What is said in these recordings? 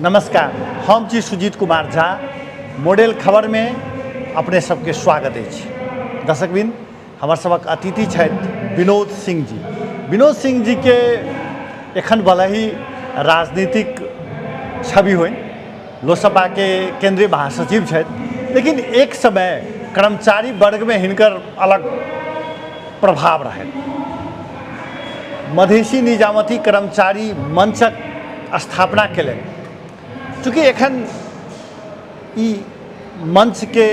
नमस्कार, हम छी सुजीत कुमार झा। मॉडल खबरमे अपने सबके स्वागत अछि। दर्शकवृंद, हमर सबक अतिथि छथि विनोद सिंह जी। विनोद सिंह जी के एखन भले ही राजनीतिक छवि होइ, लोसपा के केंद्रीय महासचिव छथि, लेकिन एक समय कर्मचारी वर्ग में हिनकर अलग प्रभाव रहनि। मधेशी निजामती कर्मचारी मंचक स्थापना केलनि। चूँकि एखन ई मंचके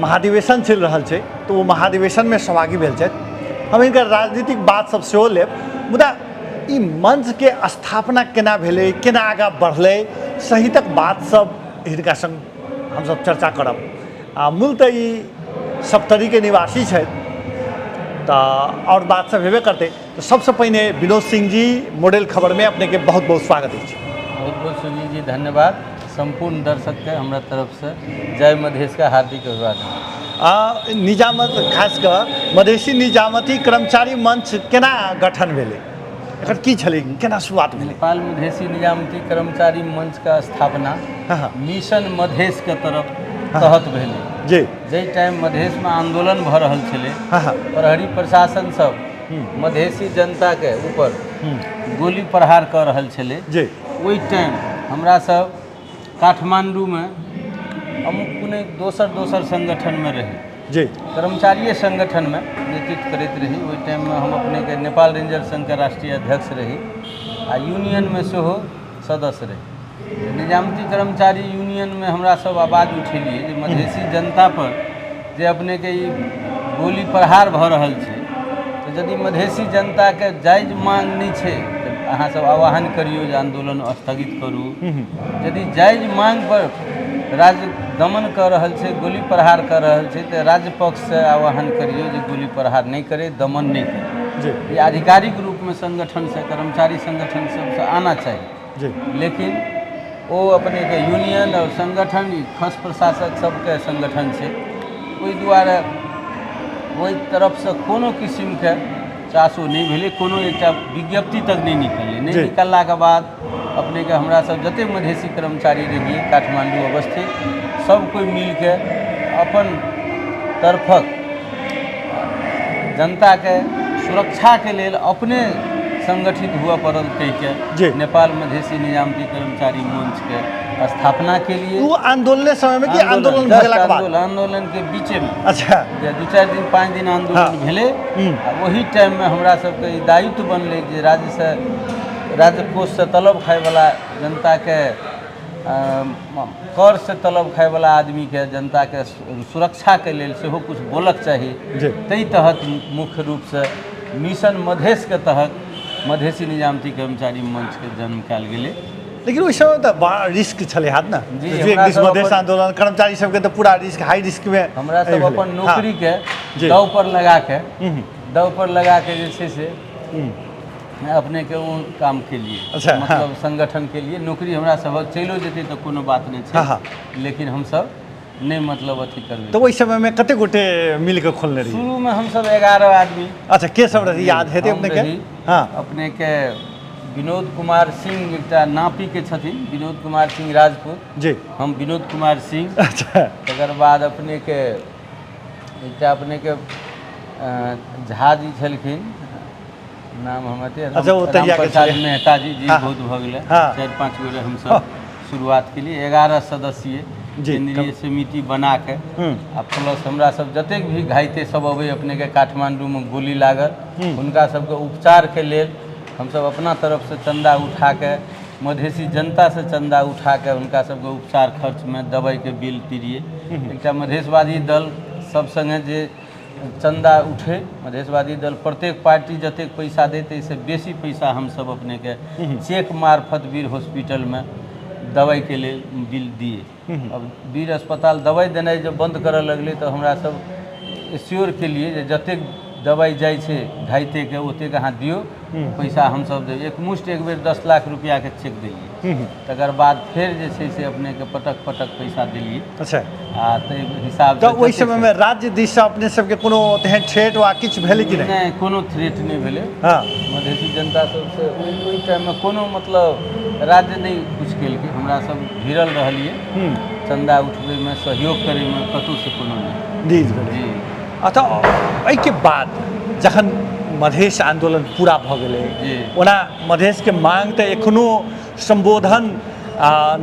महाधिवेशन चलि रहल छै तऽ ओ महाधिवेशनमे सहभागी भेल छथि। हम हिनकर राजनीतिक बात सब सेहो लेब, मुदा ई मंचके स्थापना केना भेलै, केना आगाँ बढ़लै सहितक बात सब हिनका संग हमसब चर्चा करब। आ मूलतः ई सप्तरीके निवासी छथि तऽ आओर बात सब हेबे करतै। तऽ सबसँ पहिने विनोद सिंह जी, मॉडल खबरमे अपनेके बहुत बहुत स्वागत अछि। बहुत बहुत सुजीत जी धन्यवाद। सम्पूर्ण दर्शकके हमरा तरफसँ जय मधेशके हार्दिक अभिवादन। निजामत, खास कऽ मधेशी निजामती कर्मचारी मंच केना गठन भेलै, एकर की छलै, केना शुरुआत भेलै? नेपाल मधेशी निजामती कर्मचारी मंचके स्थापना मिशन मधेशके तरफ तहत भेलै। जी। जाहि टाइम मधेशमे आंदोलन भऽ रहल छलै, प्रहरी प्रशासन सब मधेशी जनताके ऊपर गोली प्रहार कऽ रहल छलै, जी, ओहि टाइम हमरा सब काठमाण्डूमे अमुक कोनो दोसर दोसर संगठनमे रही, जी, कर्मचारिए संगठनमे नेतृत्व करैत रही। ओहि टाइममे हम अपनेके नेपाल रेंजर संघके राष्ट्रीय अध्यक्ष रही आ यूनियनमे सेहो सदस्य रही। निजामती कर्मचारी यूनियनमे हमरा सब आवाज उठेलियै जे मधेशी जनतापर जे अपनेके ई गोली प्रहार भऽ रहल छै, तऽ यदि मधेशी जनताके जायज मांग नहि छै तऽ अहाँ सब आह्वान करियौ जे आन्दोलन स्थगित करू। यदि जायज मांग पर राज्य दमन कऽ रहल छै, गोली प्रहार कऽ रहल छै, तऽ राज्य पक्षसँ आह्वान करियौ जे गोली प्रहार नहि करै, दमन नहि करै। ई आधिकारिक रूपमे संगठनसँ, कर्मचारी संगठन सबसँ आना चाही। लेकिन ओ अपनेके यूनियन आओर संगठन ई खस प्रशासक सबके संगठन छै, ओहि दुआरे ओहि तरफसँ कोनो किसिमके चासो नहि भेलै, कोनो एकटा विज्ञप्ति तक नहि निकललै। नहि निकललाके बाद अपनेके हमरा सब जतेक मधेशी कर्मचारी रहियै काठमाण्डू अवस्थित, सब कोइ मिलके अपन तरफक जनताके सुरक्षाके लेल अपने संगठित हुअ पड़ल कहिके नेपाल मधेशी निजामती कर्मचारी मंचके स्थापना के लिए। ओ आंदोलने समय में कि आंदोलन भऽ गेलाके बाद? आंदोलन के बीचे में। अच्छा। जे 2-4 दिन 5 दिन आंदोलन भेलै, आ ओही टाइम में हमरा सबके ई दायित्व बनलै जे राज्य से, राज्य कोष से तलब खायवला जनताके, कर से तलब खायवला आदमीके, जनताके सुरक्षाके लेल सेहो किछु बोलक चाही। ताहि तहत मुख्य रूपसँ मिशन मधेशके तहत मधेशी निजामती कर्मचारी मंचके जन्म कयल गेलै। लेकिन ओहि समय तऽ बड़ा रिस्क छलै हैत ने? जी, एक हमरा दिस सब मधेश अपन आंदोलन, कर्मचारी सबके तऽ पूरा रिस्क, हाई रिस्क में हमरा सब एहि भेलै। अपन नौकरीके दाव पर लगा के, दाव पर लगा के जे छै से अपनेके ओ काम के लिए, मतलब संगठन के लिए नौकरी हमरा सबक चलियो जेतै तऽ कोनो बात नहि छै, लेकिन हमसब नहि मतलब अथी करबै। तऽ ओहि समयमे कते गोटे मिलके खोलने रही? शुरूमे हमसब 11 आदमी। अच्छा, के सब रही याद हेतै हम अपनेके? रही। अपनेके विनोद कुमार सिंह एकटा नापीके छथिन, विनोद कुमार सिंह राजपूत। हम विनोद कुमार सिंह। तकर बाद अपनेके एकटा अपनेके झा जी छलखिन, नाम हम अथी अच्छा, ओ तहिया के रामप्रसाद छलै। मेहता जी, जी बहुत भऽ गेलै। 4-5 गोटे हमसब शुरुआत केलियै, 11 सदस्यीय केंद्रीय समिति बना के, आ प्लस हमरा सब जतेक भी घायते सब अबै अपनेके काठमाण्डूमे गोली लागल, हुनका सबके उपचारके लेल हमसब अपना तरफसँ चन्दा उठाके, मधेशी जनतासँ चन्दा उठाके हुनका सबके उपचार खर्चमे दवाइके बिल दियै। एकटा मधेशवादी दल सब सङ्गे जे चन्दा उठै, मधेशवादी दल प्रत्येक पार्टी जतेक पैसा दै ताहिसँ बेसी पैसा हमसब अपनेके चेक मार्फत वीर हॉस्पिटलमे दवाइके लेल बिल दिए। अब वीर अस्पताल दवाइ देनाइ जब बन्द करऽ लगलै तऽ हमरा सब श्योर केलिए जे जतेक दवाइ जाइ छै घाइतेके ओतेक अहाँ दियौ, पैसा हमसब देब। एकमुश्त एक बेर 10 लाख रुपैआके चेक देलियै, तकर बाद फेर जे छै से अपनेके पटक पटक पैसा देलियै। आ ताहि हिसाबसँ तऽ ओहि समयमे राज्य दिससँ अपने सबके कोनो तेहन थ्रेट वा किछु भेलै कि नहि? नहि, कोनो थ्रेट नहि भेलै। मधेशी जनता सबसँ ओहि टाइममे कोनो मतलब राज्य नहि किछु किछु केलकै। हमरा सब भिड़ल रहलियै चन्दा उठबैमे, सहयोग करैमे, कतहुसँ कोनो नहि। जी जी। अच्छा, एहिके बाद जखन मधेश आन्दोलन पूरा भऽ गेलै, ओना मधेशके मांग तऽ एखनो सम्बोधन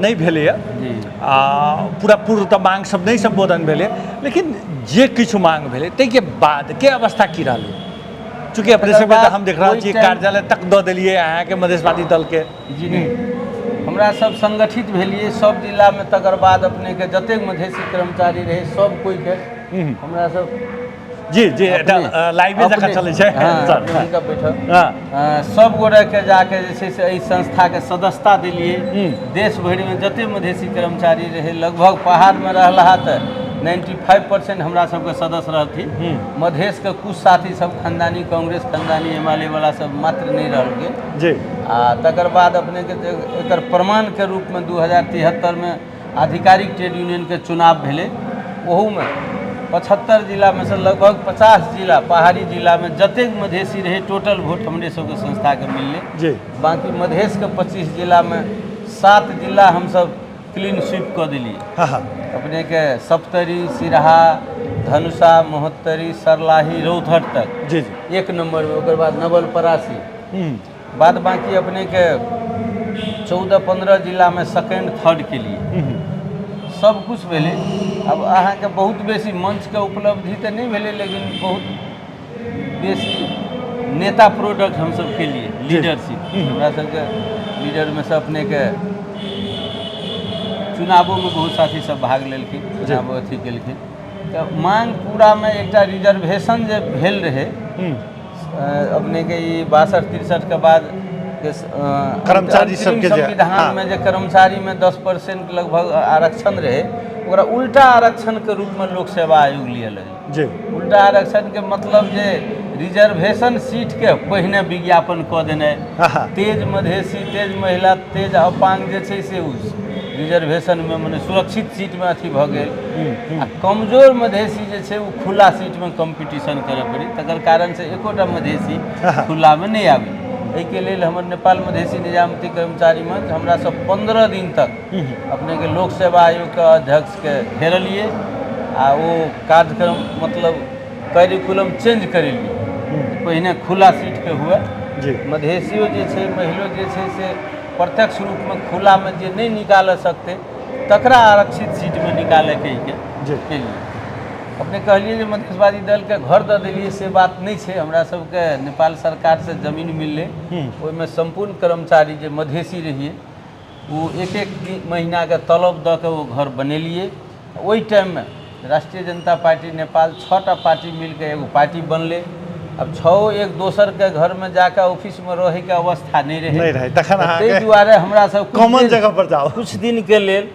नहि भेलैए, पूरा पूर्ण तऽ मांग सब नहि सम्बोधन भेलै, लेकिन जे किछु मांग भेलै ताहिके बादके अवस्था की रहलै? चूँकि अपने सबके तऽ हम देख रहल छी कार्यालय तक दऽ देलियै अहाँके मधेशवादी दलके। जी नहि, हमरा सब संगठित भेलियै सब जिलामे। तकर बाद अपनेके जतेक मधेशी कर्मचारी रहै सब कोइके हमरा सब जी जी लाइवे जकाँ चलै छै हुनका बैठक सब गोटेके जाके जे छै से एहि संस्थाके सदस्यता देलियै। देश भरिमे जतेक मधेशी कर्मचारी रहै, लगभग पहाड़मे रहला तऽ 95% हमरा सबके सदस्य रहथिन। मधेशके कुछ साथी सब खानदानी कांग्रेस, खानदानी एमाले वाला सब मात्र नहि रहलखिन जी। आ तकर बाद अपनेके एकर प्रमाणके रूपमे 2073मे आधिकारिक ट्रेड यूनियनके चुनाव भेलै, ओहूमे 75 जिलामे से लगभग 50 जिला पहाड़ी जिलामे जतेक मधेशी रहै टोटल वोट हमरे सबके संस्थाके मिललै जी। बाँकी मधेशके 25 जिलामे 7 जिला हमसब क्लीन स्वीप कऽ देलियै। अपनेके सप्तरी, सिरहा, धनुषा, महोत्तरी, सरलाही, रौतहट तक जी जी एक नम्बरमे। ओकर बाद नवलपरासी, बाद बाँकी अपनेके 14-15 जिलामे सेकेंड थर्ड के लिए सब कुछ भेलै। अब अहाँके बहुत बेसी मंचके उपलब्धि तऽ नहि भेलै, लेकिन बहुत बेसी नेता प्रोडक्ट हमसब केलिए लीडरशिप। हमरा सबके लीडरमे से अपनेके चुनावोमे बहुत साथी सब भाग लेलखिन, चुनावो अथी केलखिन। तऽ मांग पूरामे एकटा रिजर्वेशन जे भेल रहै अपनेके ई 62-63 के बाद कर्मचारी सबके संविधानमे जे कर्मचारीमे 10% लगभग आरक्षण रहै, ओकरा उल्टा आरक्षणके रूपमे लोक सेवा आयोग लिअ लगलै जी। उल्टा आरक्षणके मतलब जे रिजर्वेशन सीटके पहिने विज्ञापन कऽ देनाइ, तेज मधेशी, तेज महिला, तेज अपांग जे छै से ओ रिजर्वेशनमे मने सुरक्षित सीटमे अथी भऽ गेल, आ कमजोर मधेशी जे छै ओ खुला सीटमे कम्पीटिशन करय पड़ै। तकर कारणसँ एकोटा मधेशी खुलामे नहि आबै। एहिके लेल हमर नेपाल मधेशी निजामती कर्मचारी मंच हमरा सब 15 दिन तक अपनेके लोक सेवा आयोगके अध्यक्षके घेरलियै आ ओ कार्यक्रम मतलब करिकुलम चेंज करेलियै, पहिने खुला सीटके हुए जी। मधेशियो जे छै, महिलो जे छै से प्रत्यक्ष रूपमे खुलामे जे नहि निकालऽ सकतै तकरा आरक्षित सीटमे निकालैके लिए। अपने कहलियै जे मधेशवादी दलके घर दऽ देलियै, से बात नहि छै। हमरा सबके नेपाल सरकारसँ जमीन मिललै, ओहिमे सम्पूर्ण कर्मचारी जे मधेशी रहियै ओ एक एक महीनाके तलब दऽ कऽ ओ घर बनेलियै। ओहि टाइममे राष्ट्रीय जनता पार्टी नेपाल 6टा पार्टी मिलके एगो पार्टी बनलै। अब 6 एक दोसरके घरमे जाकऽ ऑफिसमे रहैके अवस्था नहि रहै, ताहि दुआरे हमरा सब कॉमन जगह पर जाउ। कुछ दिनके लेल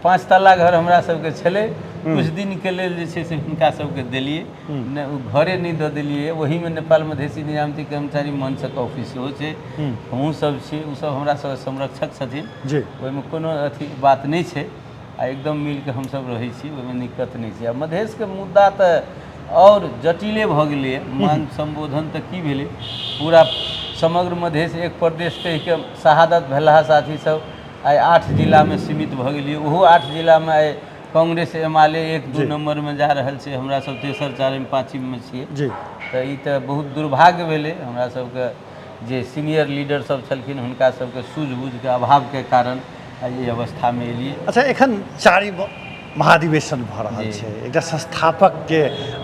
5 तल्ला घर हमरा सबके छलै, कुछ दिनके लेल जे छै से हुनका सबके देलियै, नहि ओ घरे नहि दऽ देलियै। ओहीमे नेपाल मधेशी निजामती कर्मचारी मंचक ऑफिस सेहो छै, हमहूँ सब छी, ओसब हमरा सबके संरक्षक छथिन जी, ओहिमे कोनो अथी बात नहि छै आ एकदम मिलके हमसब रहै छी, ओहिमे दिक्कत नहि छै। आ मधेशके मुद्दा तऽ आओर जटिले भऽ गेलैए। मांग सम्बोधन तऽ की भेलै, पूरा समग्र मधेश एक प्रदेश कहिके शहादत भेलाह साथी सब आइ 8 जिलामे सीमित भऽ गेलियै। ओहो 8 जिलामे आइ कांग्रेस एमाले 1-2 नम्बरमे जा रहल छै, हमरा सब 3rd 4म 5ममे छियै जी। तऽ ई तऽ बहुत दुर्भाग्य भेलै हमरा सबके जे सीनियर लीडर सब छलखिन हुनका सबके सूझबूझके अभावके कारण आइ एहि अवस्थामे एलियै। अच्छा, एखन 4 महाधिवेशन भऽ रहल छै, एकटा संस्थापकके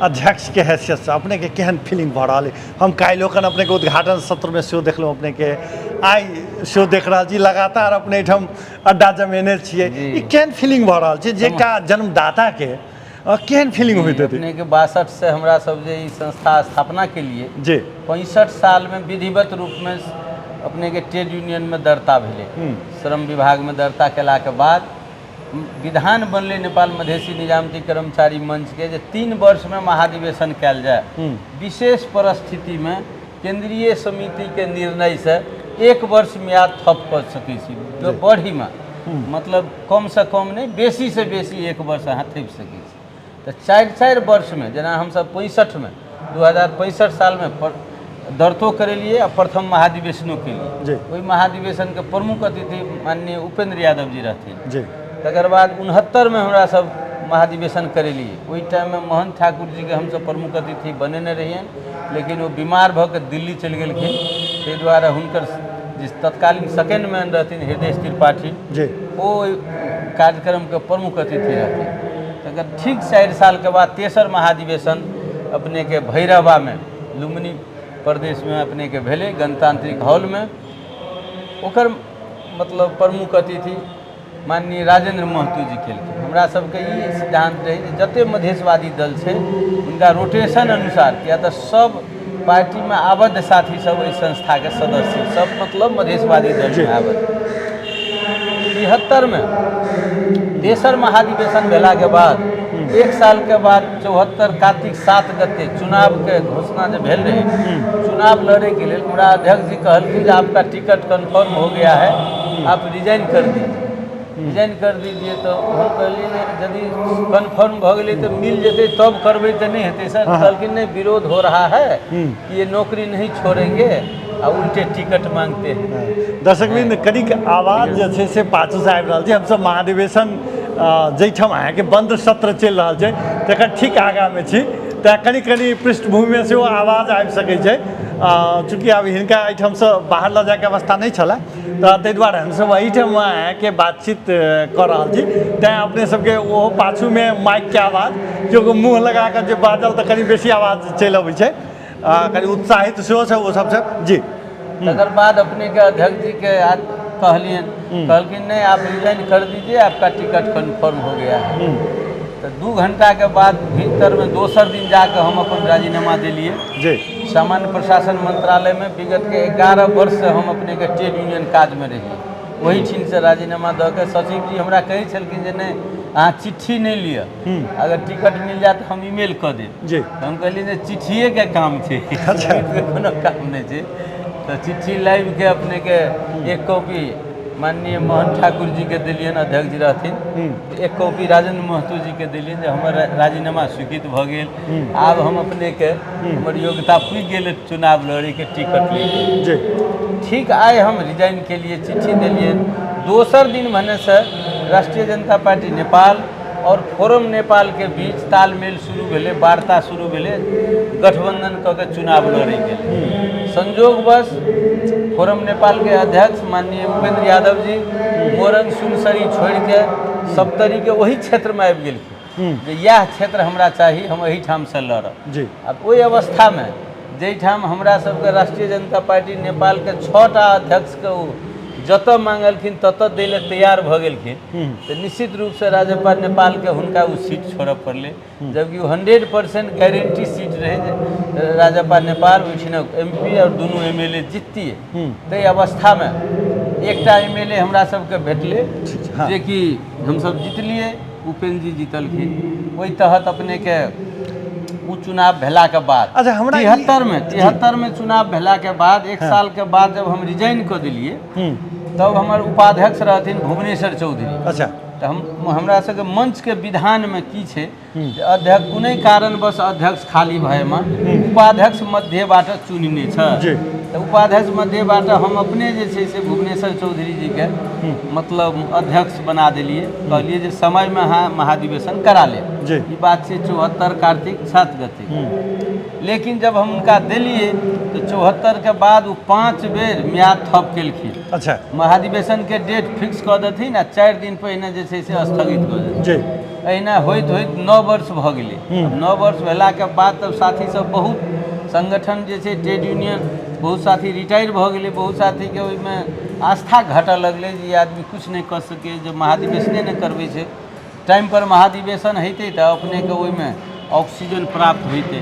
अध्यक्षके हैसियतसँ अपनेके केहन फीलिंग भऽ रहल अइ? हम काल्हि ओखन अपनेके उद्घाटन सत्रमे सेहो देखलहुँ, अपनेके आइ सेहो देख रहल छी, लगातार अपने एहिठाम अड्डा जमेने छियै, ई केहन फीलिंग भऽ रहल छै जे एकटा जन्मदाताके केहन फीलिंग होइत हेतै? अपनेके 62 से हमरा सब जे ई संस्था स्थापना केलियै जी, 65 सालमे विधिवत रूपमे अपनेके ट्रेड यूनियनमे दर्ता भेलै। श्रम विभागमे दर्ता केलाके बाद विधान बनलै नेपाल मधेशी निजामती कर्मचारी मंचके जे 3 वर्षमे महाधिवेशन कयल जाय। विशेष परिस्थितिमे केंद्रीय समितिके निर्णयसँ 1 वर्ष मियाद थप कऽ सकै छी, बढ़ीमे मतलब कमसँ कम नहि, बेसीसँ बेसी 1 वर्ष अहाँ थपि सकै छी। तऽ 4-4 वर्षमे जेना हमसब 65मे 2065 सालमे दर्तो करेलियै आ प्रथम महाधिवेशनो केलियै। जी। ओहि महाधिवेशनके प्रमुख अतिथि माननीय उपेंद्र यादव जी रहथिन। जी। तकर बाद 69मे हमरा सब महाधिवेशन करेलियै। ओहि टाइममे मोहन ठाकुर जीके हमसब प्रमुख अतिथि बनेने रहियनि, लेकिन ओ बीमार भऽ कऽ दिल्ली चलि गेलखिन, ताहि दुआरे हुनकर जे तत्कालीन सेकेंड मैन रहथिन हृदय त्रिपाठी, जी, ओ ओहि कार्यक्रमके प्रमुख अतिथि रहथिन। तकर ठीक 4 सालके बाद तेसर महाधिवेशन अपनेके भैरहवामे लुम्बिनी प्रदेशमे अपनेके भेलै, गणतांत्रिक हॉलमे। ओकर मतलब प्रमुख अतिथि माननीय राजेंद्र महतो जी केलखिन। हमरा सबके ई सिद्धांत रहै जे जते मधेशवादी दल छै हुनका रोटेशन अनुसार, किया तऽ सब पार्टीमे आबद्ध साथी सब एहि संस्थाके सदस्य, सब मतलब मधेशवादी दलमे आबद्ध। 73मे तेसर महाधिवेशन भेलाके बाद 1 सालके बाद 74 कार्तिक 7 गते चुनावके घोषणा जे भेल रहै, चुनाव लड़ैके लेल हमरा अध्यक्ष जी कहलखिन जे आपका टिकट कन्फर्म हो गया है, आप रिजाइन कर दीजिए, रिजाइन कर दीजिए। तऽ हम कहलियै जे यदि कन्फर्म भऽ गेलै तऽ मिल जेतै तब करबै, तऽ नहि हेतै सर। कहलखिन नहीं, विरोध हो रहा है कि ये नौकरी नहीं छोड़ेंगे आ उल्टे टिकट मांगते हैं। दर्शकवृंद, कनिक आवाज जे छै से पाछूसँ आबि रहल छै। हमसब महाधिवेशन जाहिठाम अहाँके बंद सत्र चलि रहल छै तकर ठीक आगाँमे छी, तैँ कनि कनि पृष्ठभूमिमे सेहो आवाज आबि सकै छै। चूँकि आब हिनका एहिठामसँ बाहर लऽ जाइके अवस्था नहि छलए, तऽ ताहि दुआरे हमसब एहिठाम अहाँके बातचीत कऽ रहल छी, तैँ अपने सबके ओहो पाछूमे माइकके आवाज, केओ मुँह लगा कऽ जे बाजल तऽ कनि बेसी आवाज चलि अबै छै, कनि उत्साहित सेहो छै ओ सबसँ। जी। तकर बाद अपने के अध्यक्ष जी के कहलियनि, कहलखिन नहीं आप रिजाइन कर दीजिए, आपका टिकट कन्फर्म हो गया है। तऽ 2 घंटा के बाद भीतर में दोसर दिन जाके हम अपन राजीनामा देलियै। जी। सामान्य प्रशासन मंत्रालय में विगत के 11 वर्ष से हम अपने के ट्रेड यूनियन काज में रहियै, ओहि ठीनसँ राजीनामा दऽ के सचिव जी हमरा कहै छलखिन जे नहि अहाँ चिट्ठी नहि लिअ, अगर टिकट मिल जायत तऽ हम ईमेल कऽ देब। जी। तऽ हम कहलियै जे चिट्ठिएके काम छै, अच्छा। कोनो काम नहि छै। तऽ चिट्ठी लाबिके अपनेके 1 कॉपी माननीय मोहन ठाकुर जीके देलियनि, अध्यक्ष जी रहथिन, 1 कॉपी राजेंद्र महतो जीके देलियनि जे हमर राजीनामा स्वीकृत भऽ गेल, आब हम अपनेके हमर योग्यता पुगि गेल चुनाव लड़ैके, टिकट लैके। जी। ठीक आइ हम रिजाइन के लिए चिट्ठी देलियनि, दोसर दिन भनेसँ राष्ट्रीय जनता पार्टी नेपाल और फोरम नेपाल के बीच तालमेल शुरू भेलै, वार्ता शुरू भेलै, गठबंधन कऽ के चुनाव लड़ै गेलै। संजोगवश फोरम नेपाल के अध्यक्ष माननीय उपेंद्र यादव जी मोरंग सुनसरी छोड़ि के सप्तरी के ओहि क्षेत्रमे आबि गेलखिन जे इएह क्षेत्र हमरा चाही, हम एहिठामसँ लड़ब। जी। आब ओहि अवस्थामे जाहिठाम हमरा सबके राष्ट्रीय जनता पार्टी नेपालके 6टा अध्यक्षके ओ जतऽ मांगलखिन ततऽ दै लए तैयार भऽ गेलखिन, तऽ निश्चित रूपसँ राजपा नेपालके हुनका ओ सीट छोड़ऽ पड़लै, जबकि ओ 100% गारंटी सीट रहै जे राजपा नेपाल ओहिठिना MP आओर दुनू MLA जिततियै। ताहि अवस्थामे एकटा MLA हमरा सबके भेटलै जेकि हमसब जितलियै, उपेन्द्र जी जीतलखिन। ओहि तहत अपनेके ओ चुनाव भेलाके बाद, अच्छा, हमरा 73मे चुनाव भेलाके बाद 1 साल के बाद जब हम रिजाइन कऽ देलियै तब हमर उपाध्यक्ष रहथिन भुवनेश्वर चौधरी। अच्छा। तऽ हम हमरा सबके मंचके विधानमे की छै जे अध्यक्ष कुनै कारणवश अध्यक्ष खाली भएमा उपाध्यक्ष मध्येबाट चुनिने छ। जी। तऽ उपाध्यक्ष मध्येबाट हम अपने जे छै से भुवनेश्वर चौधरी जीके मतलब अध्यक्ष बना देलियै, कहलियै जे समयमे अहाँ महाधिवेशन करा लेब। जी। ई बात छै 74 कार्तिक 7 गते। लेकिन जब हम हुनका देलियै तऽ 74 के बाद ओ 5 बेर म्याद थप केलखिन। अच्छा। महाधिवेशनके डेट फिक्स कऽ देथिन आ 4 दिन पहिने जे छै से स्थगित कऽ देथिन। जी। एहिना होइत होइत 9 वर्ष भऽ गेलै। 9 वर्ष भेलाके बाद तब साथी सब बहुत संगठन जे छै ट्रेड यूनियन बहुत साथी रिटायर भऽ गेलै, बहुत साथीके ओहिमे आस्था घटऽ लगलै जे ई आदमी किछु नहि कऽ सकैए, जे महाधिवेशने नहि करबै छै। टाइमपर महाधिवेशन होइतै तऽ अपनेके ओहिमे ऑक्सीजन प्राप्त होइतै,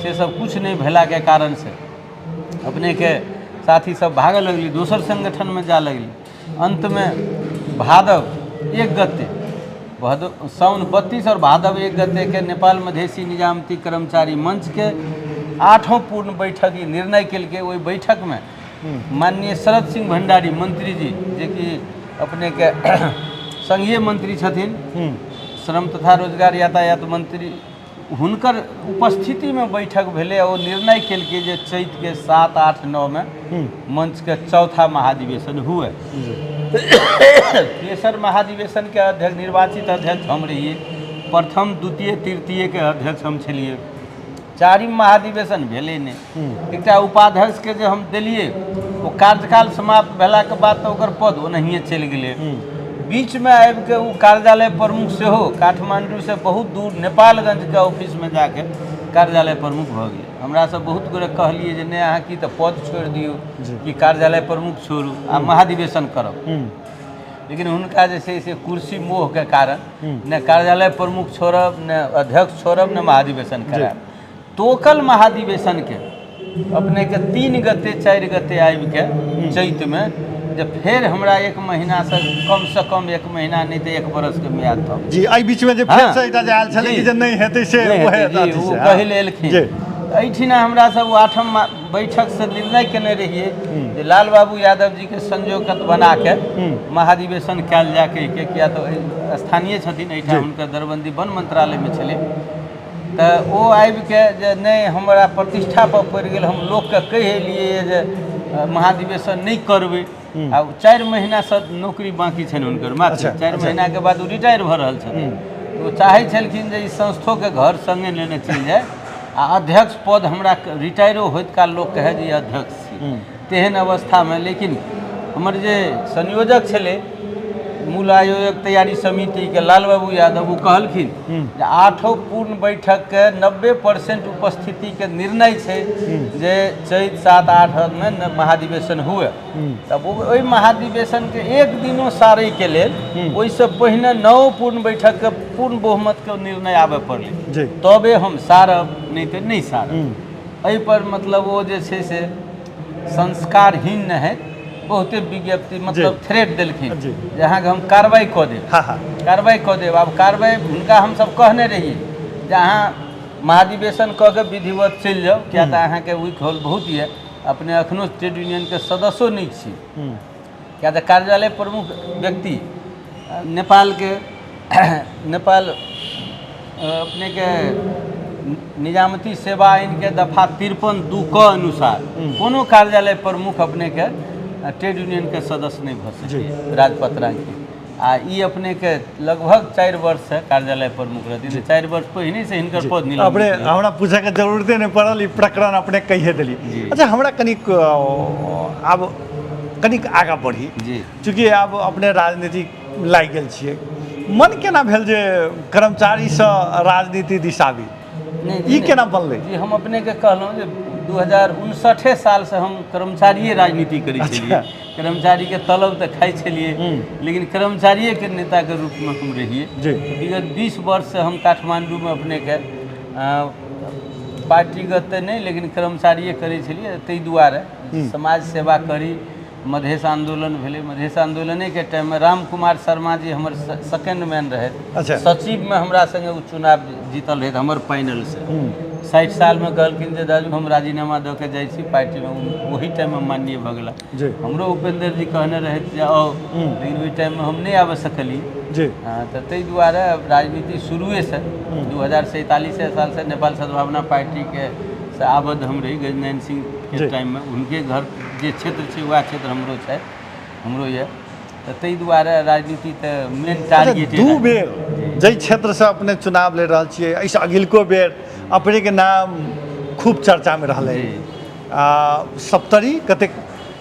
से सब किछु नहि भेलाके कारणसँ अपनेके साथी सब भागऽ लगलै, दोसर संगठनमे जा लगलै। अन्तमे भादव 1 गते, भादव साउन 32 और भादव 1 गते के नेपाल मधेसी निजामती कर्मचारी मंच के 8वां पूर्ण बैठक ई निर्णय केलकै। ओहि बैठकमे माननीय शरद सिंह भंडारी मंत्री जी, जेकि अपनेके संघीय मंत्री छथिन, श्रम तथा रोजगार यातायात मंत्री हुनकर उपस्थितिमे बैठक भेलै आ ओ निर्णय केलकै जे चैतके 7, 8, 9 मे मंचके चौथा महाधिवेशन हुए। तेसर महाधिवेशनके अध्यक्ष, निर्वाचित अध्यक्ष हम रहियै। प्रथम, द्वितीय, तृतीयके अध्यक्ष हम छलियै। चारिम महाधिवेशन भेलै नहि। एकटा उपाध्यक्षके जे हम देलियै, ओ कार्यकाल समाप्त भेलाके बाद तऽ ओकर पद ओनाहिए चलि गेलै। बीचमे आबिके ओ कार्यालय प्रमुख सेहो काठमाण्डूसँ बहुत दूर नेपालगंजके ऑफिसमे जाके कार्यालय प्रमुख भऽ गेलै। हमरा सब बहुत गोरे कहलियै जे नहि, अहाँ की तऽ पद छोड़ि दियौ कि कार्यालय प्रमुख छोड़ू आ महाधिवेशन करब। लेकिन हुनका जे छै से कुर्सी मोहके कारण ने कार्यालय प्रमुख छोड़ब, ने अध्यक्ष छोड़ब, ने महाधिवेशन करायब। तोकल महाधिवेशनके अपनेके 3 गते 4 गते आबिके चैतमे जे फेर हमरा 1 महीनासँ कमसँ कम 1 महीना नहि तऽ 1 बरसके मियाद थप जी। एहि बीचमे जे फेरसँ एकटा जे आयल छलै कि जे नहि हेतै से ओ कहै लए एलखिन। एहिठिना हमरा सब 8म बैठकसँ निर्णय केने रहियै जे लाल बाबू यादव जीके संयोजक बनाके महाधिवेशन कयल जाय कहिके, किया तऽ स्थानीय छथिन एहिठाम, हुनकर दरबन्दी वन मंत्रालयमे छलै। तऽ ओ आबिके जे नहि हमरा प्रतिष्ठापर पड़ि गेल, हम लोकके कहि एलियै जे महाधिवेशन नहि करबै। आ 4 महीनासँ नौकरी बाँकी छनि हुनकर, मात्र 4 महीनाके बाद ओ रिटायर भऽ रहल छथिन। ओ चाहै छलखिन जे ई संस्थोके घर सङ्गे लेने चलि जाय आ अध्यक्ष पद हमरा रिटायरो होइत काल लोक कहै जे ई अध्यक्ष छी, तेहन अवस्थामे। लेकिन हमर जे संयोजक छलै मूल आयोजक तैयारी समितिके लाल बाबू यादव, ओ कहलखिन जे 8 पूर्ण बैठकके 90% उपस्थितिके निर्णय छै जे चैत 7, 8 मे महाधिवेशन हुए। तब ओहि महाधिवेशनके एक दिनो सारैके लेल ओहिसँ पहिने 9 पूर्ण बैठकके पूर्ण बहुमतके निर्णय आबय पड़लै, तबे हम सारब, नहि तऽ नहि सारब। एहिपर मतलब ओ जे छै से संस्कारहीन नहि, बहुते विज्ञप्ति मतलब थ्रेट देलखिन जे अहाँके हम कार्रवाई कऽ देब, कार्रवाई कऽ देब। आब कार्रवाई हुनका हमसब कहने रहियै जे अहाँ महाधिवेशन कऽ के विधिवत चलि जाउ, किया तऽ अहाँके वीक होल बहुत यऽ, अपने एखनो ट्रेड यूनियनके सदस्यो नहि छी, किया तऽ कार्यालय प्रमुख व्यक्ति नेपालके नेपाल अपनेके निजामती सेवा आइनके दफा 53(2) क अनुसार कोनो कार्यालय प्रमुख अपनेके ट्रेड यूनियनके सदस्य नहि भऽ सकैए राजपत्रांकित। आ ई अपनेके लगभग 4 वर्षसँ कार्यालय प्रमुख रहथिन, 4 वर्ष पहिनेसँ हिनकर पद निलंबित। अपने हमरा पूछैके जरूरते नहि पड़ल, ई प्रकरण अपने कहिए देलियै। अच्छा, हमरा कनिक आब कनिक आगाँ बढ़ी जी। चूँकि आब अपने राजनीति लागि गेल छियै, मन केना भेल जे कर्मचारीसँ राजनीति दिस आबी, ई केना बनलै? जी, हम अपनेके कहलहुँ जे 2059 सालसँ हम कर्मचारिए राजनीति करै छलियै। कर्मचारीके तलब तऽ खाइ छलियै, लेकिन कर्मचारिएके नेताके रूपमे हम रहियै। विगत 20 वर्षसँ हम काठमाण्डूमे अपनेके पार्टीगत तऽ नहि, लेकिन कर्मचारिए करै छलियै। ताहि दुआरे समाज सेवा करी। मधेश आन्दोलन भेलै, मधेश आन्दोलनेके टाइममे राम कुमार शर्मा जी हमर सेकेंड मैन रहथि, सचिवमे हमरा सङ्गे ओ चुनाव जीतल रहथि हमर पैनलसँ। 60 सालमे कहलखिन जे दाजू हम राजीनामा दऽ के जाइ छी पार्टीमे, ओही टाइममे माननीय भऽ गेला। हमरो उपेंद्र जी कहने रहथि जे आउ, लेकिन ओहि टाइममे हम नहि आबि सकलियै। तऽ ताहि दुआरे राजनीति शुरुएसँ 2047 सालसँ नेपाल सद्भावना पार्टीके से आबद्ध हम रही। गजनारायण सिंहके टाइममे हुनके घर जे क्षेत्र छै वएह क्षेत्र हमरो छै, हमरो यऽ, तऽ ताहि दुआरे राजनीति तऽ मेन टारगेट। 2 बेर जाहि क्षेत्रसँ अपने चुनाव लड़ि रहल छियै, एहिसँ अगिलको बेर अपनेके नाम खूब चर्चामे रहलै। सप्तरी कतेक?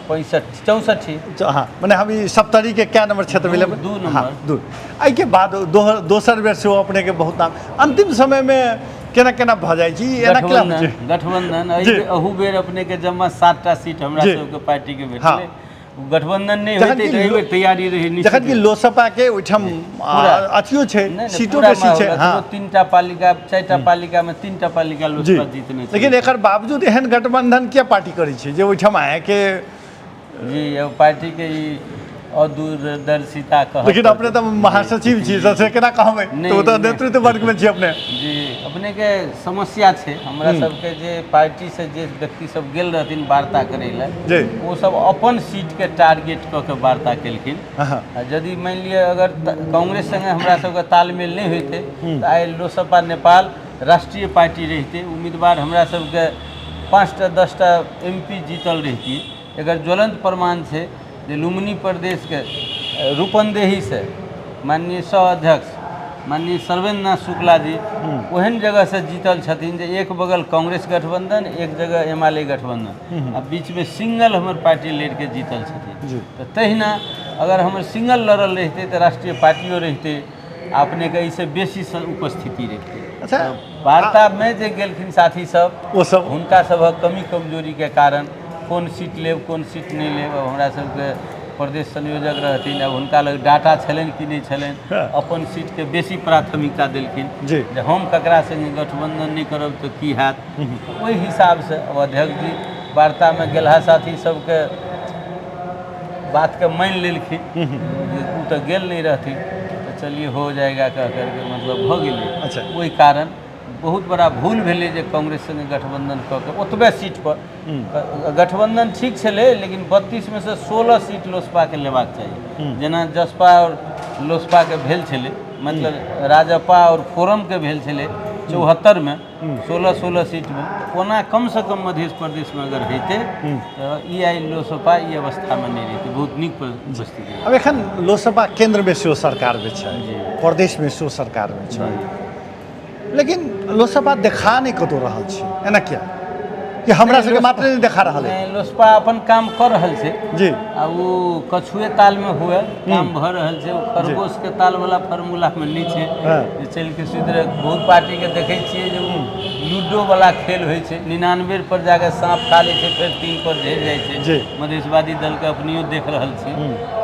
65, 64। हाँ, मने हम ई सप्तरीके कै नंबर क्षेत्र भेलै? 2 नंबर। 2। एहिके बाद दोसर बेर सेहो अपनेके बहुत नाम अंतिम समयमे केना केना भऽ जाइ छै, एना केना होइ छै? गठबंधन अहू बेर अपनेके जम्मा 7टा सीट हमरा सबके पार्टीके भेटलै। गठबंधन नहि होइतै तऽ एहि बेर तैयारी रहै। जखन कि लोसपा के ओहिठाम अथियो छै, सीटो बेसी छै। हाँ, 3टा पालिका, 4टा पालिकामे 3टा पालिका लोसपा जीतने छै। लेकिन एकर बावजूद एहन गठबंधन किया पार्टी करै छै जे ओहिठाम अहाँके जी पार्टी के ई अदूरदर्शिता कह। लेकिन अपने तऽ महासचिव छी, से केना कहबै? तऽ ओ तऽ नेतृत्व वर्गमे छी अपने। जी, अपनेके समस्या छै हमरा सबके जे पार्टी से जे व्यक्ति सब गेल रहथिन वार्ता करै लए, ओ सब अपन सीटके टारगेट कऽ के वार्ता केलखिन। आ यदि मानि लिअ अगर कांग्रेस संगे हमरा सबके तालमेल नहि होइतै तऽ आइ लोसपा नेपाल राष्ट्रीय पार्टी रहितै, उम्मीदवार हमरा सबके 5टा 10टा MP जीतल रहितियै। एकर ज्वलंत प्रमाण छै जे लुम्बिनी प्रदेशके रूपन्देहीसँ माननीय सह अध्यक्ष माननीय सर्वेन्द्र नाथ शुक्ला जी ओहन जगहसँ जीतल छथिन जे एक बगल कांग्रेस गठबंधन, एक जगह एमाले गठबंधन, आ बीचमे सिंगल हमर पार्टी लड़िके जीतल छथिन। तऽ तहिना अगर हमर सिंगल लड़ल रहितै तऽ राष्ट्रीय पार्टियो रहितै, आ अपनेके एहिसँ बेसी उपस्थिति रहितै। अच्छा, वार्तामे जे गेलखिन साथी सब, ओ सब हुनका सभक कमी कमजोरीके कारण कोन सीट लेब कोन सीट नहि लेब, अब हमरा सबके प्रदेश संयोजक रहथिन, अब हुनका लग डाटा छलनि कि नहि छलनि, अपन सीटके बेसी प्राथमिकता देलखिन जी जे हम ककरा सङ्गे गठबंधन नहि करब तऽ की हैत। ओहि हिसाबसँ अब अध्यक्ष जी वार्तामे गेलहा साथी सबके बातके मानि लेलखिन, ओ तऽ गेल नहि रहथिन, तऽ चलिए हो जाएगा कह करके मतलब भऽ गेलै। अच्छा। ओहि कारण बहुत बड़ा भूल भेलै जे कांग्रेस सङ्गे गठबंधन कऽ के ओतबे सीटपर गठबंधन ठीक छलै, लेकिन 32 में से 16 सीट लोजपाके लेबाक चाही, जेना जसपा आओर लोजपाके भेल छलै, मतलब राजपा आओर फोरमके भेल छलै 74 में 16-16 सीटमे। ओना कमसँ कम मध्य प्रदेशमे अगर होइतै तऽ ई आइ लोजपा ई अवस्थामे नहि रहितै, बहुत नीक उपस्थिति। अब एखन लोजपा केन्द्रमे सेहो सरकारमे छै, प्रदेशमे सेहो सरकारमे छै, लेकिन लोजपा देखा नहि कतहु रहल छै, एना किया कि हमरा सबके मात्र नहि देखा रहल है? लोजपा अपन काम कऽ रहल छै जी, आ ओ कछुए तालमे हुए काम भऽ रहल छै, ओ खरगोशके तालवला फॉर्मूलामे नहि छै जे चलि के सुति रहल। बहुत पार्टीके देखै छियै जे ओ लूडोवला खेल होइ छै, 99 पर जाके साँप खा लै छै, फेर 3 पर झड़ि जाइ छै। मधेशवादी दलके अपनियो देख रहल छी,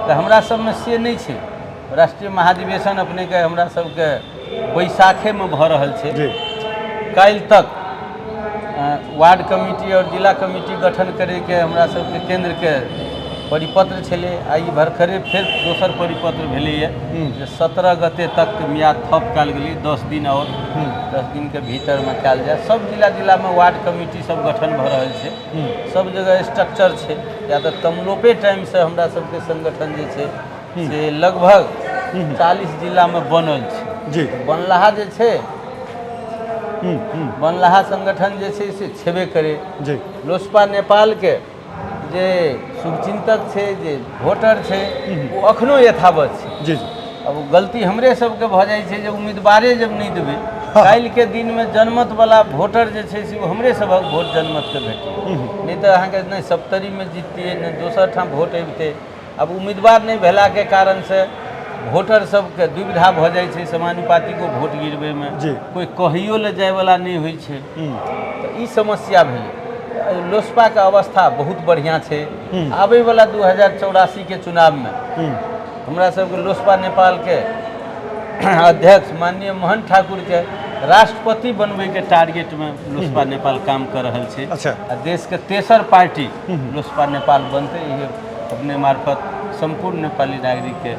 तऽ हमरा सबमे से नहि छै। राष्ट्रीय महाधिवेशन अपनेके हमरा सबके बैसाखेमे भऽ रहल छै। काल्हि तक वार्ड कमिटी आओर जिला कमिटी गठन करैके हमरा सबके केन्द्रके परिपत्र छलै, आ ई भरखरे फेर दोसर परिपत्र भेलैए जे 17 गते तक मियाद थप कयल गेलै, 10 दिन आओर 10 दिनके भीतरमे कयल जाय। सब जिला जिलामे वार्ड कमिटी सब गठन भऽ रहल छै, सब जगह स्ट्रक्चर छै। या तऽ तमलोपे टाइमसँ हमरा सबके संगठन जे छै से लगभग 40 जिलामे बनल छै जी। बनलहा जे छै, बनलहा संगठन जे छै से छेबे करे जी। लोजपा नेपालके जे शुभचिंतक छै, जे वोटर छै, ओ अखनो यथावत छै जी। अब गलती हमरे सबके भऽ जाइ छै जे उम्मीदवारे जब नहि देबै, काल्हिके दिनमे जनमतवला वोटर जे छै से ओ हमरे सभक वोट जनमतके भेटै, नहि तऽ अहाँके नहि सप्तरीमे जीततियै, नहि दोसर ठाम वोट अबितै। अब उम्मीदवार नहि भेलाके कारणसँ वोटर सबके दुविधा भऽ जाइ छै, समानुपातिको वोट गिरबैमे कोइ कहियो लए जायवला नहि होइ छै, तऽ ई समस्या भेलै। लोजपाके अवस्था बहुत बढ़िआँ छै। आबैवला 2084 के चुनावमे हमरा सबके लोजपा नेपालके अध्यक्ष माननीय मोहन ठाकुरके राष्ट्रपति बनबैके टारगेटमे लोजपा नेपाल काम कऽ रहल छै। अच्छा। आ देशके तेसर पार्टी लोजपा नेपाल बनतै, इहे अपने मार्फत सम्पूर्ण नेपाली नागरिकके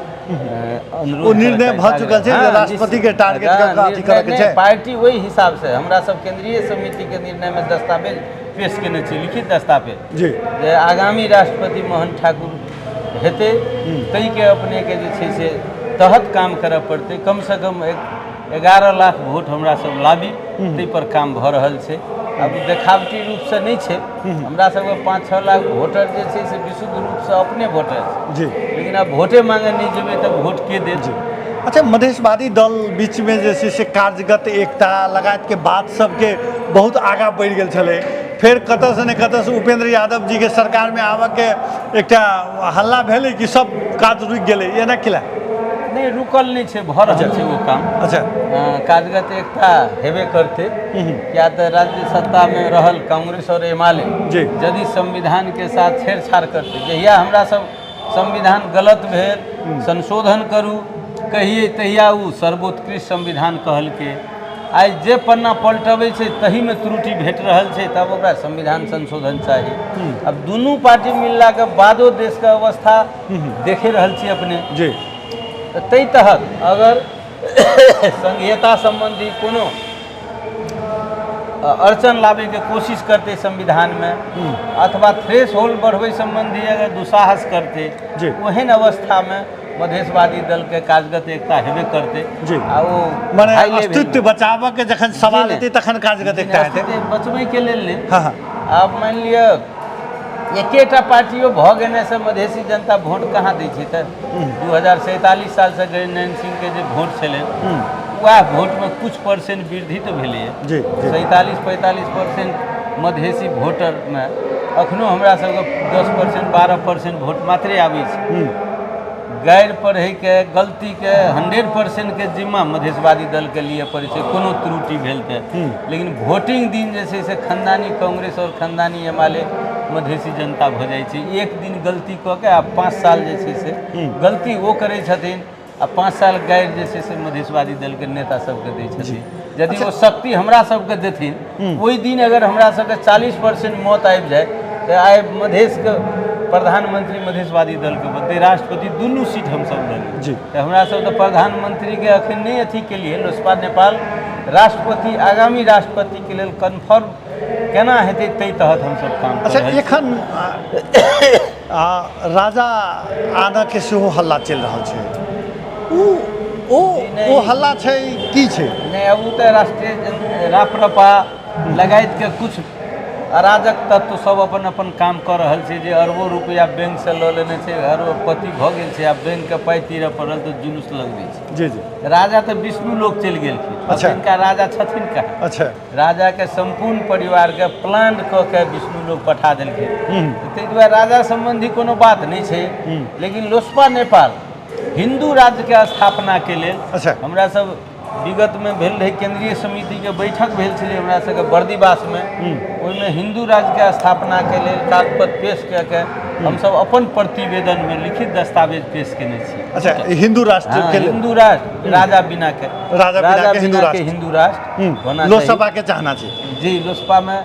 अनुरोध। ओ निर्णय भऽ चुकल छै जे राष्ट्रपतिके टारगेट कऽ कऽ अथी करऽके छै। पार्टी ओहि हिसाबसँ हमरा सब केंद्रीय समितिके निर्णयमे दस्तावेज पेश केने छी, लिखित दस्तावेज जी, जे आगामी राष्ट्रपति मोहन ठाकुर हेतै, ताहिके अपनेके जे छै से तहत काम करऽ पड़तै। कमसँ कम 11 लाख वोट हमरा सब लाबी, ताहिपर काम भऽ रहल छै। आब देखावटी रूपसँ नहि छै, हमरा सबके 5-6 लाख वोटर जे छै से विशुद्ध रूपसँ अपने वोटर छै जी, लेकिन आब वोटे मांगे नहि जेबै तऽ वोट के देत जी। अच्छा, मधेशवादी दल बीचमे जे छै से कार्यगत एकता लगायतके बात सबके बहुत आगाँ बढ़ि गेल छलै, फेर कतऽसँ ने कतऽसँ उपेंद्र यादव जीके सरकारमे आबऽके एकटा हल्ला भेलै कि सब काज रुकि गेलै, एना किला? नहि, रुकल नहि छै, भऽ रहल छै ओ काम। अच्छा। काजगत एकता हेबे करतै, किया तऽ राज्य सत्तामे रहल कांग्रेस और एमाले जी यदि संविधानके साथ छेड़छाड़ करतै, जहिया हमरा सब संविधान गलत भेल संशोधन करू कहिए, तहिया ओ सर्वोत्कृष्ट संविधान कहलकै। आइ जे पन्ना पलटबै छै तहीमे त्रुटि भेट रहल छै, तब ओकरा संविधान संशोधन चाही। आब दुनू पार्टी मिललाके बादो देशके अवस्था देखे रहल छी अपने जी। तऽ ताहि तहत अगर संघीयता सम्बन्धी कोनो अड़चन लाबैके कोशिश करतै संविधानमे, अथवा थ्रेश होल्ड बढ़बै सम्बन्धी अगर दुस्साहस करतै, जी ओहन अवस्थामे मधेशवादी दलके काजगत एकता हेबे करतै। जी। आ ओ मने हाई लेवल अस्तित्व बचाबऽ के जखन सवाल जी ने। एतै तखन काजगत एकता हेतै। अस्तित्व बचबैके लेल नहि। हँ हँ आब मानि लिअ एकेटा पार्टियो भऽ गेनेसँ मधेसी जनता वोट कहाँ दै छै? तऽ 2047 सालसँ गणनारायण सिंहके जे वोट छलनि, वएह वोटमे कुछ परसेंट वृद्धि तऽ भेलैए। जी जी 47-45% मधेसी वोटरमे अखनो हमरा सबके 10% 12% वोट मात्रे आबै छै। गैर पढ़ैके गलतीके 100%के जिम्मा मधेशवादी दलके लिए पड़ै छै, कोनो त्रुटि भेल तऽ। लेकिन वोटिंग दिन जे छै से खानदानी कांग्रेस आओर खानदानी एमाले मधेसी जनता भऽ जाइ छै। एक दिन गलती कऽ के आ 5 साल जे छै से गलती ओ करै छथिन आ 5 साल गैर जे छै से मधेशवादी दलके नेता सबके दै छथिन। यदि ओ शक्ति हमरा सबके देथिन, ओहि दिन अगर हमरा सबके 40% मत आबि जाय तऽ आइ मधेशके प्रधानमंत्री मधेशवादी दलके बनतै, राष्ट्रपति दुनू सीट हमसब लऽ लेबै। तऽ हमरा सब तऽ प्रधानमंत्रीके अखन नहि अथी केलियै। लोसपा नेपाल राष्ट्रपति, आगामी राष्ट्रपतिके लेल कन्फर्म केना हेतै ताहि तहत हमसब काम कऽ अच्छा रहल छी। एखन राजा आनऽके सेहो हल्ला चलि रहल छै, ओ ओ ओ हल्ला छै की छै? नहि, आब ओ तऽ राष्ट्रीय राप्रपा लगाइत के कुछ अराजक तत्व सब अपन अपन काम कऽ रहल छै, जे अरबों रुपया बैंकसँ लऽ लेने छै, अरबपति भऽ गेल छै, आ बैंकके पाइ तीरऽ पड़ल तऽ जुलूस लगबै छै। जी जी राजा तऽ विष्णु लोक चलि गेलखिन। अच्छा। जिनका राजा छथिन कहाँ? राजाके सम्पूर्ण परिवारके प्लान कऽ के विष्णु लोक पठा देलखिन। ताहि दुआरे राजा सम्बन्धी कोनो बात नहि छै। लेकिन लोसपा नेपाल हिन्दू राज्यके स्थापनाके लेल हमरा सब विगतमे भेल रहै, केंद्रीय समितिके बैठक भेल छलै हमरा सबके बर्दिवासमे, ओहिमे हिन्दू राज्यके स्थापनाके लेल कागज पेश कऽ के हमसब अपन प्रतिवेदनमे लिखित दस्तावेज पेश केने छी। अच्छा, हिन्दू राष्ट्र के लेल। हिन्दू राष्ट्र, राजा बिना के, राजा बिना के हिन्दू बिना के राष्ट्र। हिन्दू राष्ट्र होना चाही। लोकसभा के चाहना छै। जी, लोसपामे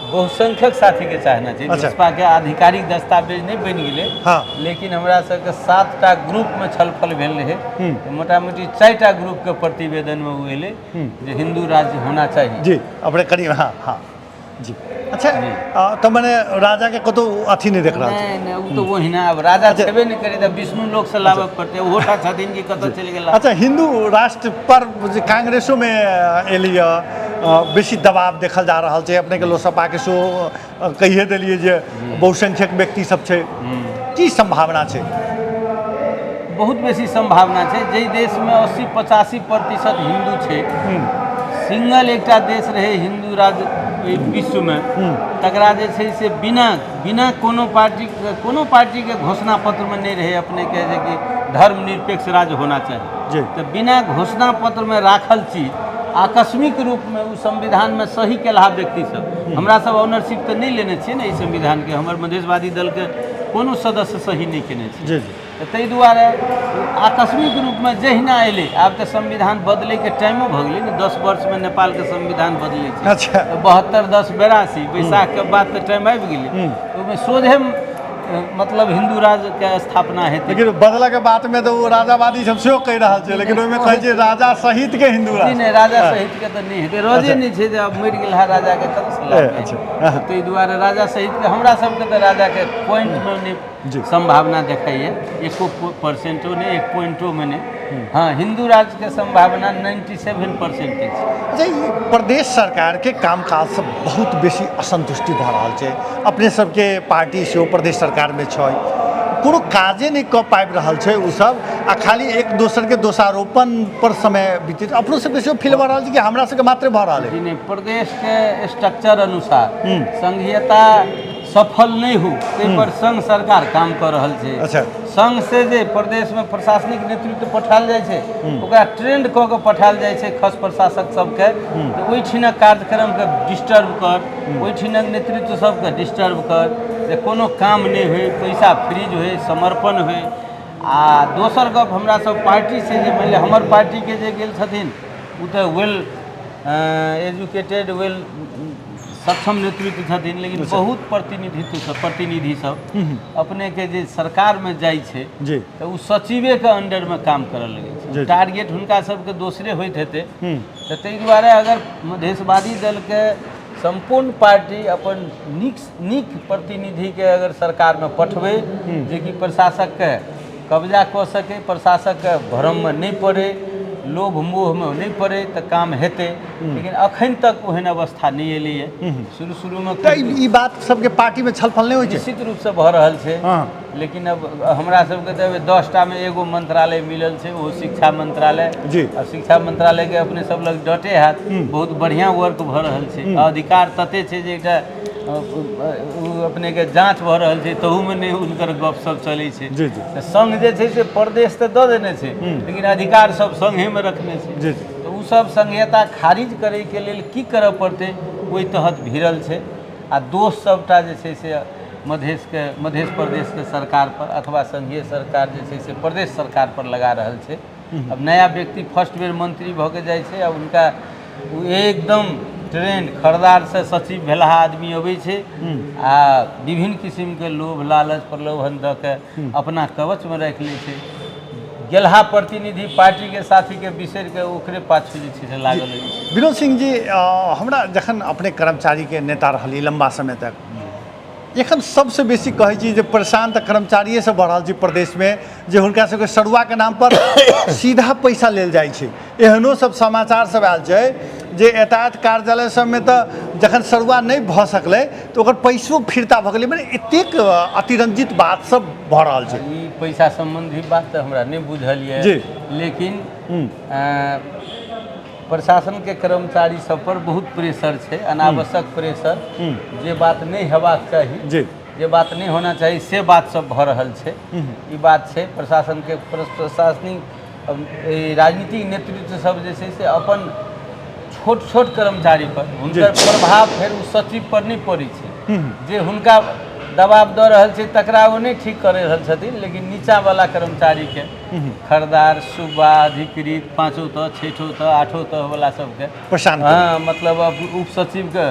बहुसंख्यक साथीके चाहना छै। लोसपाके आधिकारिक दस्तावेज नहि बनि गेलै, लेकिन हमरा सबके 7टा ग्रुपमे छलफल भेल रहै, मोटा मोटी 4टा ग्रुपके प्रतिवेदनमे ओ एलै जे हिन्दू राज्य होना चाही। जी, अपने करीब। हाँ हाँ जी। अच्छा, जी। तऽ मने राजा के कतौ अथी नहि देख रहल छै? नहि नहि, ओ तऽ ओहिना आब राजा छेबे नहि करै तऽ विष्णु लोकसँ लाबऽ पड़तै। ओहोटा छथिन कि कतऽ चलि गेला। अच्छा, हिन्दू राष्ट्र पर जे कांग्रेसोमे एलैए बेसी दबाव देखल जा रहल छै, अपनेके लोसपाके सेहो कहिए देलियै जे बहुसंख्यक व्यक्ति सब छै, की सम्भावना छै? बहुत बेसी सम्भावना छै। जाहि देशमे 80-85% हिन्दू छै, सिंगल एकटा देश रहै हिन्दू राज्य ओहि विश्वमे, तकरा जे छै से बिना बिना कोनो पार्टीके, कोनो पार्टीके घोषणा पत्रमे नहि रहै अपनेके जे कि धर्मनिरपेक्ष राज्य होना चाही। तऽ बिना घोषणा पत्रमे राखल चीज आकस्मिक रूपमे ओ संविधानमे सही केलहा व्यक्ति सब, हमरा सब ऑनरशिप तऽ नहि लेने छियै ने एहि संविधानके, हमर मधेशवादी दलके कोनो सदस्य सही नहि केने छै। जी जी तऽ ताहि दुआरे आकस्मिक रूपमे जहिना एलै, आब तऽ संविधान बदलैके टाइमो भऽ गेलै ने, 10 वर्षमे नेपालके संविधान बदलै छै। तऽ 72 10 82 बैसाखके बाद तऽ टाइम आबि गेलै, ओहिमे सोझे मतलब हिन्दू राज्यके स्थापना हेतै। लेकिन बदला के बात में तो वो राजावादी सब सेहो कहि रहल छै, लेकिन ओहिमे कहै छै राजा सहित के हिन्दू जी राष्ट्र। नहि, राजा सहित के तऽ नहि हेतै, रोजे नहि छै जे आब मरि गेल है राजाके कतऽसँ लाबबै? ताहि दुआरे राजा सहित के हमरा सबके तऽ राजाके पॉइंटमे नहि सम्भावना देखाइए, एको परसेंटो नहि, 1 पॉइंटोमे नहि। हाँ, हिन्दू राज्यके सम्भावना 97% अछि। अच्छा, ई प्रदेश सरकारके कामकाजसँ बहुत बेसी असन्तुष्टि भऽ रहल छै, अपने सबके पार्टी सेहो प्रदेश सरकारमे छै, कोनो काजे नहि कऽ पाबि रहल छै ओसब, आ खाली एक दोसरके दोषारोपण पर समय बीतैत, अपनो सबके सेहो फील भऽ रहल छै कि हमरा सबके मात्र भऽ रहल है। जी नहि, प्रदेशके स्ट्रक्चर अनुसार संघीयता सफल नहि हो ताहि पर संघ सरकार काम कऽ रहल छै। संघ से जे प्रदेशमे प्रशासनिक नेतृत्व पठायल जाइ छै, ओकरा ट्रेंड कऽ के पठायल जाइ छै खस प्रशासक सबके, तऽ ओहिठिनक कार्यक्रमके डिस्टर्ब कर, ओहिठिनक नेतृत्व सबके डिस्टर्ब कर, जे कोनो काम नहि होइ, पैसा फ्रीज होइ, समर्पण होइ। आ दोसर गप, हमरा सब पार्टी से जे मानि लिअ हमर पार्टीके जे गेल छथिन ओ तऽ वेल एजुकेटेड, वेल सक्षम नेतृत्व छथिन, लेकिन बहुत प्रतिनिधित्व सब, प्रतिनिधि सब अपनेके जे सरकारमे जाइ छै तऽ ओ सचिवेके अंडरमे काम करऽ लगै छै, टारगेट हुनका सबके दोसरे होइत हेतै। तऽ ताहि दुआरे अगर मधेशवादी दलके सम्पूर्ण पार्टी अपन नीक नीक प्रतिनिधिके अगर सरकारमे पठबै, जेकि प्रशासकके कब्जा कऽ सकै, प्रशासकके भ्रममे नहि पड़ै, लोभ मोहमे नहि पड़ै तऽ काम हेतै। लेकिन अखन तक ओहन अवस्था नहि एलैए। शुरू शुरूमे तऽ ई बात सबके पार्टीमे छलफल नहि होइ छै? निश्चित रूपसँ भऽ रहल छै। लेकिन अब हमरा सबके तऽ 10टामे एगो मंत्रालय मिलल छै, ओहो शिक्षा मंत्रालय। आ शिक्षा मंत्रालयके अपने सब लग डटे हैत, बहुत बढ़िआँ वर्क भऽ रहल छै। अधिकार तते छै जे एकटा अपनेके जाँच भऽ रहल छै, तहूमे नहि हुनकर गप सब चलै छै। तऽ संघ जे छै से प्रदेश तऽ दऽ देने छै, लेकिन अधिकार सब संघेमे रखने छै। तऽ ओ सब संघीयता खारिज करैके लेल की करऽ पड़तै, ओहि तहत भिड़ल छै। आ दोष सबटा जे छै से मधेशके, मधेश प्रदेशके सरकार पर अथवा संघीय सरकार जे छै से प्रदेश सरकार पर लगा रहल छै। अब नया व्यक्ति फर्स्ट बेर मंत्री भऽ के जाइ छै आ हुनका ओ एकदम ट्रेंड खरदारसँ सचिव भेलाहा आदमी अबै छै आ विभिन्न किसिमके लोभ लालच प्रलोभन दऽ के अपना कवचमे राखि लै छै। गेलहा प्रतिनिधि पार्टीके साथीके बिसरि कऽ ओकरे पाछू जे छै से लागल रहै छै। विनोद सिंह जी, हमरा जखन अपने कर्मचारीके नेता रहलियै लम्बा समय तक, एखन सबसँ बेसी कहै छी जे परेशान तऽ कर्मचारिए सब भऽ रहल छै प्रदेशमे, जे हुनका सबके सरुआके नामपर सीधा पैसा लेल जाइ छै। एहनो सब समाचार सब आयल छै जे यातायात कार्यालय सबमे तऽ जखन सरुआ नहि भऽ सकलै तऽ ओकर पैसो फिरता भऽ गेलै। मने एतेक अतिरंजित बात सब भऽ रहल छै। ई पैसा सम्बन्धी बात तऽ हमरा नहि बुझल यऽ जी। लेकिन प्रशासनके कर्मचारी सब पर बहुत प्रेशर छै, अनावश्यक प्रेशर, जे बात नहि हेबाक चाही जी, जे बात नहि होना चाही से बात सब भऽ रहल छै। ई बात छै। प्रशासनके प्रशासनिक राजनीतिक नेतृत्व सब जे छै से अपन छोट छोट कर्मचारी पर हुनकर प्रभाव फेर ओ सचिव पर नहि पड़ै छै। जे हुनका दबाव दऽ रहल छै तकरा ओ नहि ठीक करि रहल छथिन, लेकिन नीचाँवला कर्मचारीके, खरदार, सुबा, अधिकृत, पाँचो तह, छठो तह, आठो तह वला सबके परेशान। हँ, मतलब अब उप सचिवके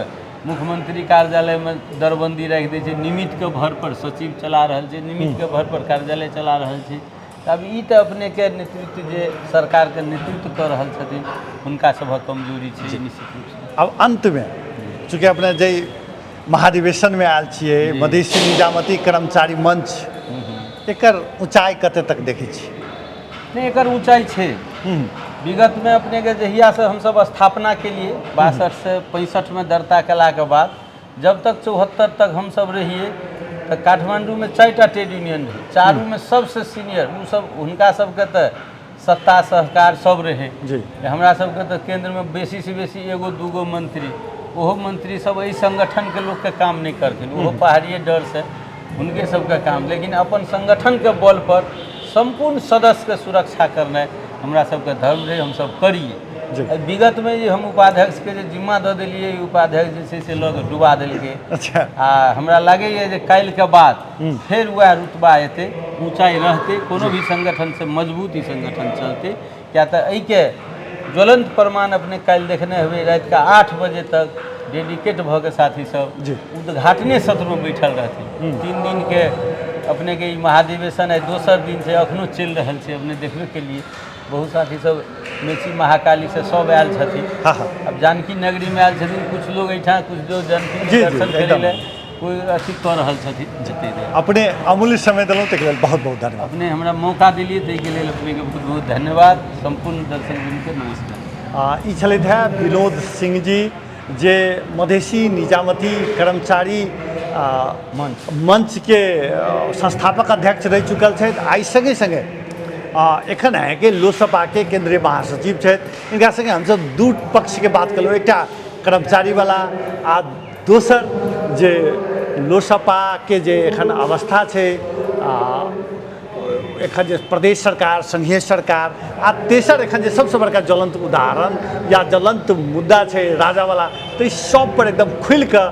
मुख्यमंत्री कार्यालयमे दरबन्दी राखि दै छै, निमित्तके भर पर सचिव चला रहल छै, निमित्तके भर पर कार्यालय चला रहल छै। आब ई तऽ अपनेके नेतृत्व जे सरकारके नेतृत्व कऽ रहल छथिन हुनका सभक कमजोरी छै निश्चित रूपसँ। आब अन्तमे चूँकि अपने जाहि महाधिवेशनमे आयल छियै, मधेशी निजामती कर्मचारी मंच, एकर ऊँचाइ कते तक देखै छी? नहि, एकर ऊँचाइ छै। विगतमे अपनेके जहियासँ हमसभ स्थापना केलियै 62 से 65मे दर्ता केलाके बाद जब तक 74 तक हमसभ रहियै तऽ काठमाण्डूमे 4टा ट्रेड यूनियन रहै, चारूमे सबसँ सीनियर ओसभ, हुनका सबके तऽ सत्ता सहकार सब रहै जी। हमरा सबके तऽ केन्द्रमे बेसीसँ बेसी एगो दूगो मंत्री, ओहो मंत्री सब एहि संगठनके लोकके काम नहि करथिन, ओहो पहाड़िए डरसँ हुनके सबके काम, लेकिन अपन संगठनके बल पर सम्पूर्ण सदस्यके सुरक्षा करनाइ हमरा सबके धर्म रहै, हमसब करियै। विगतमे जे हम उपाध्यक्षके जे जिम्मा दऽ देलियै, उपाध्यक्ष जे छै से लऽ कऽ डुबा देलकै। अच्छा। आ हमरा लागैए जे काल्हिके बाद फेर वएह रुतबा एतै, ऊँचाइ रहतै, कोनो भी संगठनसँ मजबूत ई संगठन चलतै। किया तऽ एहिके ज्वलंत प्रमाण अपने काल्हि देखने हेबै, रातिके 8 बजे तक डेडिकेट भऽ के साथी सब उद्घाटने सत्रमे बैठल रहथिन। 3 दिनके अपनेके ई महाधिवेशन आइ दोसर दिन छै, अखनो चलि रहल छै, अपने देखबे केलियै। बहुत साथी सब मेची महाकाली से सब आयल छथिन। हाँ। अब जानकी नगरी में आयल छथिन कुछ लोग एहिठाम, कुछ लोग जानकी जी, दर्शन करै एकदम। लए कोई अथी कऽ रहल छथिन जते देर। अपने अमूल्य समय देलहुँ ताहिके लेल बहुत बहुत धन्यवाद। अपने हमरा मौका देलियै ताहिके लेल अपनेके बहुत बहुत धन्यवाद। सम्पूर्ण दर्शक के नमस्कार। ई छलथि हेँ विनोद सिंह जी, जे मधेशी निजामती कर्मचारी मंचके संस्थापक अध्यक्ष रहि चुकल छथि। आइ सङ्गे सङ्गे एखन अहाँके लोसपाके केंद्रीय महासचिव छथि। हिनका सङ्गे हमसब दू पक्षके बात केलहुँ, एकटा कर्मचारीवला आ दोसर जे लोसपाके जे एखन अवस्था छै, एखन जे प्रदेश सरकार, संघीय सरकार, आ तेसर एखन जे सबसँ बड़का ज्वलंत उदाहरण या ज्वलंत मुद्दा छै राजावला, तऽ ई सब पर एकदम खुलिकऽ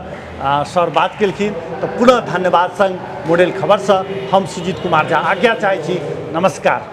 सर बात केलखिन। तऽ पुनः धन्यवाद संग मॉडल खबरसँ हम सुजीत कुमार झा आज्ञा चाहै छी। नमस्कार।